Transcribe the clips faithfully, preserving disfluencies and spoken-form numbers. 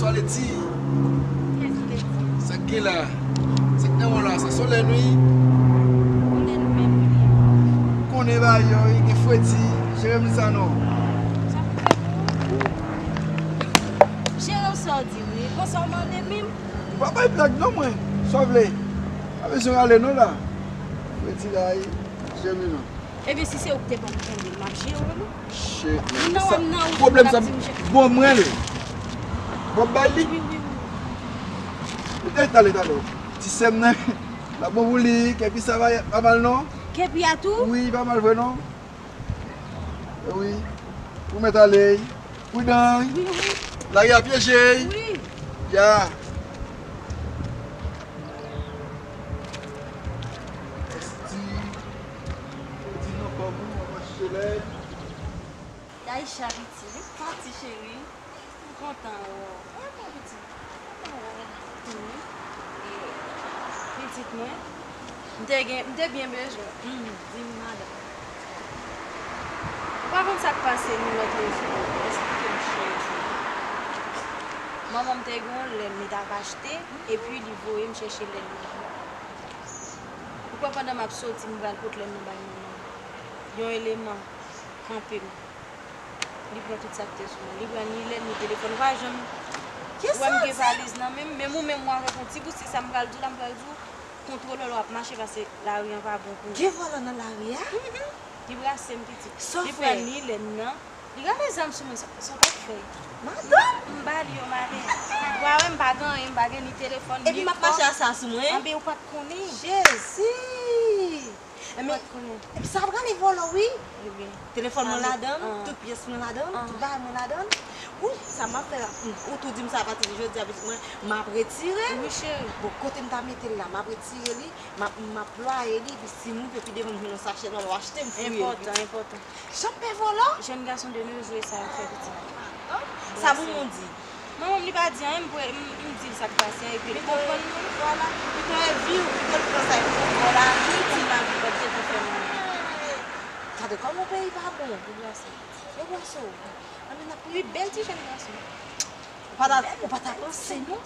Sa w vle di? Kiyès ki vle di? Sa k gen la? Sa k nan men w la? Sa s on lèn wi. On lèn menm li ye. Konnen bagay yo wi, gen fredi. Jere m sa non. Sa pou fè pou ou? Jere w sa w di wi. Konsa w mande menm? M pa bay blag non mwen. Sa w vle? Pa bezwen rale non la. Fredi la, jere m li non. Ebyen, si se ou ki te ban m kenbe l, m ap jere w, non. Shit, man. Sa, pwoblèm sa, bon, mwen, lè. Bon, bay li. Wi, wi, wi. Li te talè, talè. Ti sè m nan, la bon pou li, kepi sa pa, pa mal, non. Kepi a tou? Wi, pa mal vre, non. Wi. Ou mèt ale. Pridan. Wi, wi. Lari a pyeje. Wi. Ya. Esti, ou di non kòm ou, ou mache lèd. Daisha piti, li pati cheri. M kontan wè w. Mwen kontan piti. Kontan wè w. Wi. E, pitit mwen, m te gen, m te byen bezwen w. Di m madanm. Ou pa konn sa k pase nou lòt jou, esplike m cheri. Manman m te gen yon lèn li t ap achte, epi li voye m chèche lèn nan. Ou kwè pandan m ap soti, m pral pot lèn nan bay manman m? Yon eleman kanpe m. Li pran tout sa k te sou mwen. Li pran ni lèn, ni telefòn. Ou pa janm wè m gen valiz nan men m, menm ou menm ou avèk yon ti bout, se sa m pral di w la, m pral di w, kontwole lè w ap mache, paske lari an pa bon pou ou. Gen vòlò nan lari a? Li brase m pitit. Li pran ni lèn nan. Li rale zam sou mwen, sa, sa w t ap fè? Madanm! M ba li yo, m ale. Ou pa wè m pa gen anyen, m pa gen ni telefòn, ni kòb. Epi m ap mache ak sa sou mwen? Anben, ou pa t konnen. Jezi! Ou pa t konnen. Epi sa ap rale vòlò, wi. Ebyen, telefòn mwen ladan l, tout pyès mwen ladan l, tout bagay mwen ladan l. Wi, sa m ap fè la? Ou tou di m sa, apati de jodi a, pitit mwen, m ap retire l. Wi, cheri. Bon, kote m ta mete l la, m ap retire li. M ap, m ap plwaye li, epi si m rive pi devan m jwenn yon sachè nan men w, achte m fouye l. Enpòtan, enpòtan. Jan m pè vòlò? Jèn gason de nos jours e sa yo fè pitit. Sa pou moun di. Manman m li pa di anyen, m, m, m di l sa k pase an, epi l konprann mwen. Vwala, pito e vi w, pito l pran sa e pou vòlò la. Wi, ti lavi pa t gentan fè moun. Gade kòman peyi pa bon. Yo brase. Yo brase w. Anben n ap priye. Wi, bèl ti jèn gason. Ou pa ta, ou pa ta panse non.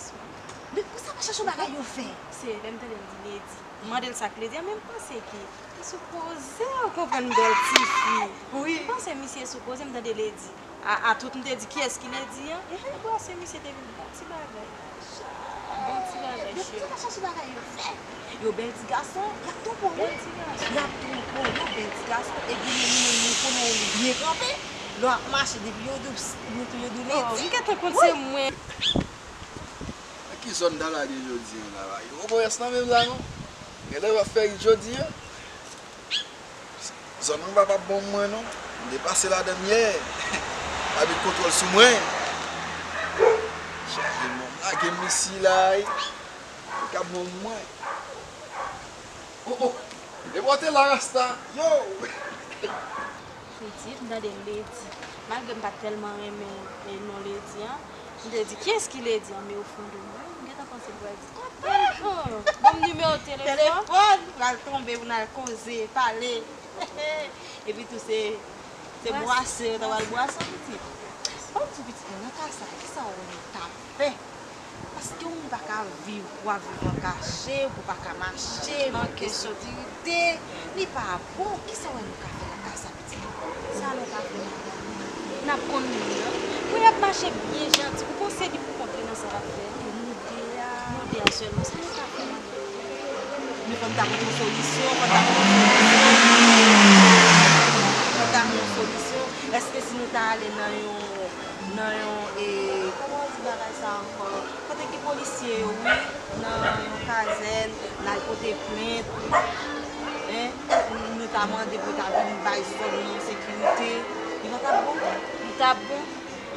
Men konsa pa chache yon bagay yo fè. Se lè m tande l di ledi. M mande l sa k ledi a, men m panse ke li sipoze konprann bèl tifi. Wi. M panse misye sipoze, m tande ledi. A, a tout m te di kiyès ki ledi an. Ehe, brase misye te vin bon ti bagay. Bon ti bagay, cheri. Yo pa chache bagay yo fè. Yo bèl ti gason, y ap twonpe w, wi. Bèl ti gason. Y ap twonpe w, yo bèl ti gason. Epi yo menm, nou konnen w byen kanpe. Lè w ap mache, depi yo di w, yo di w ledi. Oh, m gentan konn se mwen. Nan ki zòn n ta lage jodi an la? Yo poko rès nan menm la, non? Genlè w ap fè ri jodi an. Zòn nan pa, p ap bon pou mwen non. M te pase ladan l yè. Abit kontwòl sou mwen. Chaje mwen, m lage m isi la, wi. Li ka bon pou mwen. Oh, oh. E bò te la, Rasta. Yo! Pitit, m tande l ledi. Malgre m pa t tèlman renmen, e, non ledi an, m te di, kiyès ki ledi an? Men o fon de mwen, m gentan panse l pral di, oh, ban m nimewo telefòn. Telefòn, pral tonbe pou n al koze, pale. Epi tou se, se bwase, yo ta pral bwase an pitit. Ban m di pitit mwen, nan ka sa, kisa w wè nou ta fè? Paske yon moun pa ka viv, pou w ap viv an kache, pou w pa ka mache, manke sekirite, li pa bon. Kisa w wè nou ka fè nan ka sa, pitit? Sa nou ka fè, madanm? N ap konn moun nan. Pou y ap mache byen janti, ou panse li pou kont li nan sa l ap fè? Nou de a. Nou de a sèlman. Sa nou ka fè, madanm? Men fò n ta pran yon solisyon, fò n ta pran yon solisyon. Fò n ta pran yon solisyon. Èske si nou ta ale nan yon, nan yon, e, kòman yo di bagay sa ankò? Kote ki polisye yo, wi, nan yon kazèn, n al pote plent, en, nou ta mande pou yo ta vin bay zòn nan sekirite, li pa t ap bon? Li t ap bon.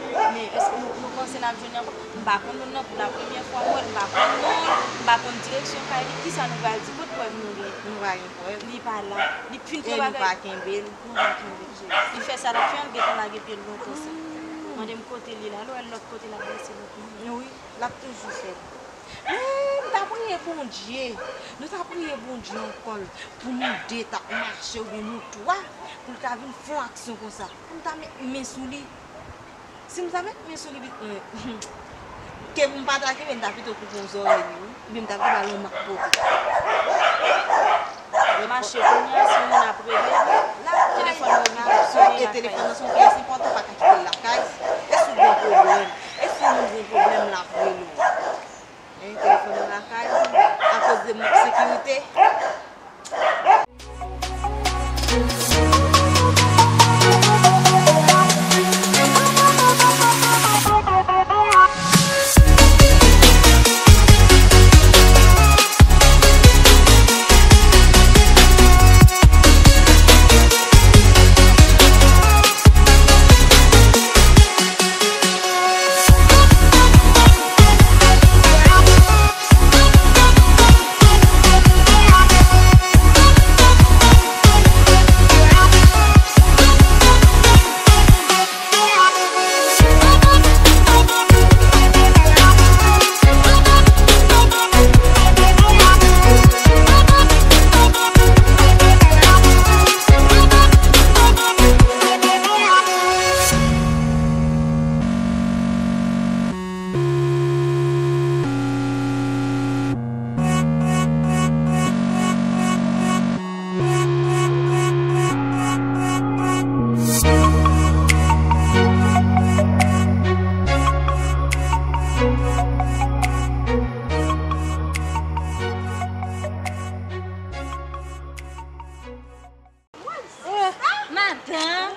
Men èske nou, nou panse n ap jwenn li ankò? M pa konn moun nan, pou la premyè fwa m wè l, m pa konn non l, m pa konn direksyon kay li, kisa nou pral di? Kot prèv nou li? Nou pa gen prèv. Li pa la. Li fin pran bagay. E nou pa kenbe l. Nou pa kenbe l. Li fè sa l ap fè an, l gentan lage pye l lontan sa. Mande m kote li la, lè w wè l lòt kote, l ap blese lòt moun. Wi, l ap toujou fè l. Men, m ta priye Bondye. Nou ta priye Bondye ankò l pou nou de t ap mache oubyen nou twa, pou l ta vin fè yon aksyon konsa. Pou n ta met men sou li. Si nou ta met men sou li, vit, eh, Ke pou m pa t atake, men m ta pito koupe yon zòrèy li, wi. Oubyen m ta pito ba l yon mak pote. Mache kounye a, si yon moun ap rele m, telefòn mwen ap sonnen lakay. E telefòn nan se yon pyès enpòtan, ou pa ka kite l lakay. E si w gen pwoblèm, e si yon moun gen pwoblèm, l ap rele w. Men telefòn nan lakay, akoz de mank sekirite. Oh, madanm,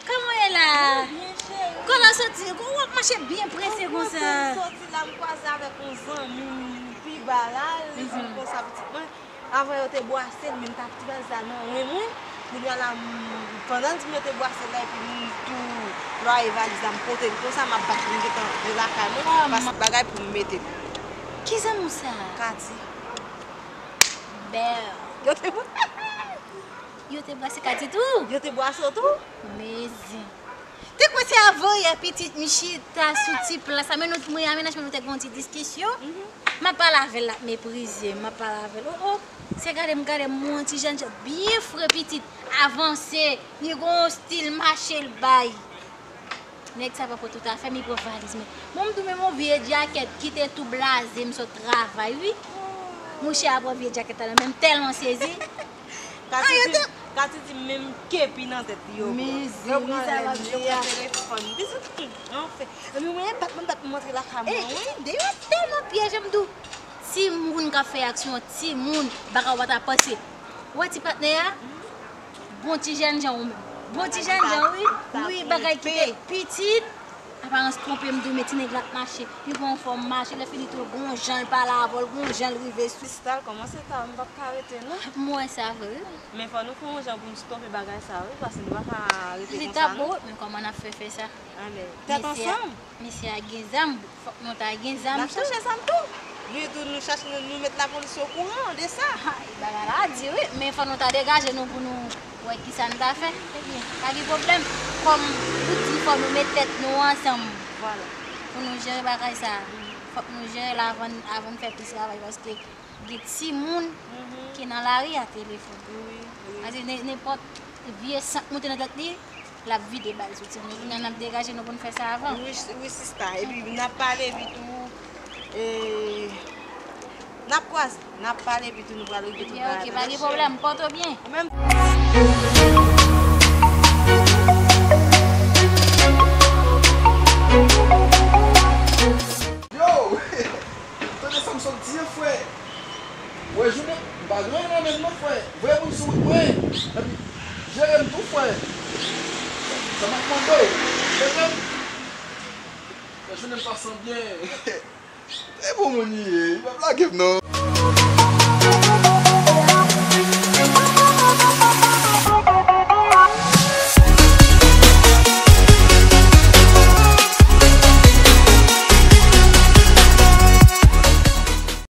kòman w ye la? Byen, cheri. Kote w soti? Kòman w ap mache byen prese konsa? Mwen soti la, m kwaze avèk yon zanmi m pi ba la, li di m konsa, pitit mwen, avan yo te bwase l, men m t ap ti valiz la nan ren mwen. Kounye a la, m, pandan l di m yo te bwase l la, epi m tou plwaye valiz la, m pote l konsa, m ap bat pou m gentan antre lakay mwen, paske bagay pou m mete l. Ki zanmi w sa? Kati. Bèl. Yo te Yo te bwase Kati tou? Yo te bwase w tou? Mezin. Te kwè se avanyè pitit m chita sou ti plas la, men nou, mwen a mennaj mwen, nou te gen yon ti diskisyon. M ap pale avè l, l ap meprize m, m ap pale avè l. Oh, oh. Se gade m, gade m, yon ti jèn jan byen fre, pitit, avanse, li gen yon stil mache l bay. Nèg sa pa pran tout afè m, li pran valiz mwen. Bon, m tou menm yon vye djakèt ki te tou blaze m sot travay, wi. Mouche a pran vye djakèt la nan men m, tèlman sezi. Kati di, Kati di menm kepi nan tèt li yo pran. Yo pran lèm, yo pran telefòn. Bizou, anfen. Epi mwen, bat mwen, bat mwen antre lakay mwen, wi. Deyò tèlman pyèj, m tou. Timoun k ap fè aksyon, timoun, bagay w pa ta panse. Ou wè ti patnè a? Bon ti jènjan ou menm. Bon ti jènjan, wi. Wi, bagay ki te pitit. Aparans twonpe m tou, men ti nèg la ap mache. Li gen yon fòm mache, lè fini tou, gon jan l pale avè w, gon jan l rive sou. Kristal, kòman se ta, m p ap ka rete, non. M wè sa vre, wi. Men fò nou fè yon jan pou n stòpe bagay sa, wi, paske nou pa ka rete konsa, non. Li t ap bon, men kòman n ap fè fè sa? Tèt ansanm. Mesye a gen zam, fòk nou ta gen zam tou. N ap chache zam tou. Nou tou, nou chache, nou, nou met lapolis okouran de sa. Ha, bagay la di wi, men fò nou ta degaje nou pou nou wè kisa n ta fè. Ebyen, pa gen pwoblèm. Kòm ou di, fò nou met tèt nou ansanm. Vwala. Pou nou jere bagay sa. Fòk nou jere l avan, avan n fè plis travay, paske gen timoun ki nan lari a telefòn. Wi, wi. Paske nen-, nenpòt vye san k moute nan tèt li, l ap vide bal sou timoun. Kounye a n ap degaje nou pou n fè sa avan. Wi, wi, sista. Epi n ap pale epi tou, e, n ap kwaze, n ap pale epi tou, nou pral regle tout bagay la. Ebyen, oke, pa gen pwoblèm. Pòte w byen. Ou menm. Yo! Tande sa m sot di an, frè. Wè jounen, m pa gen anyen nan men m non, frè. Voye moun sou wout mwen. Epi, jere m tou, frè. Sa m ap mande w. Tande m. Wè jounen m pase an byen. E bon moun li ye, li p ap lage m non.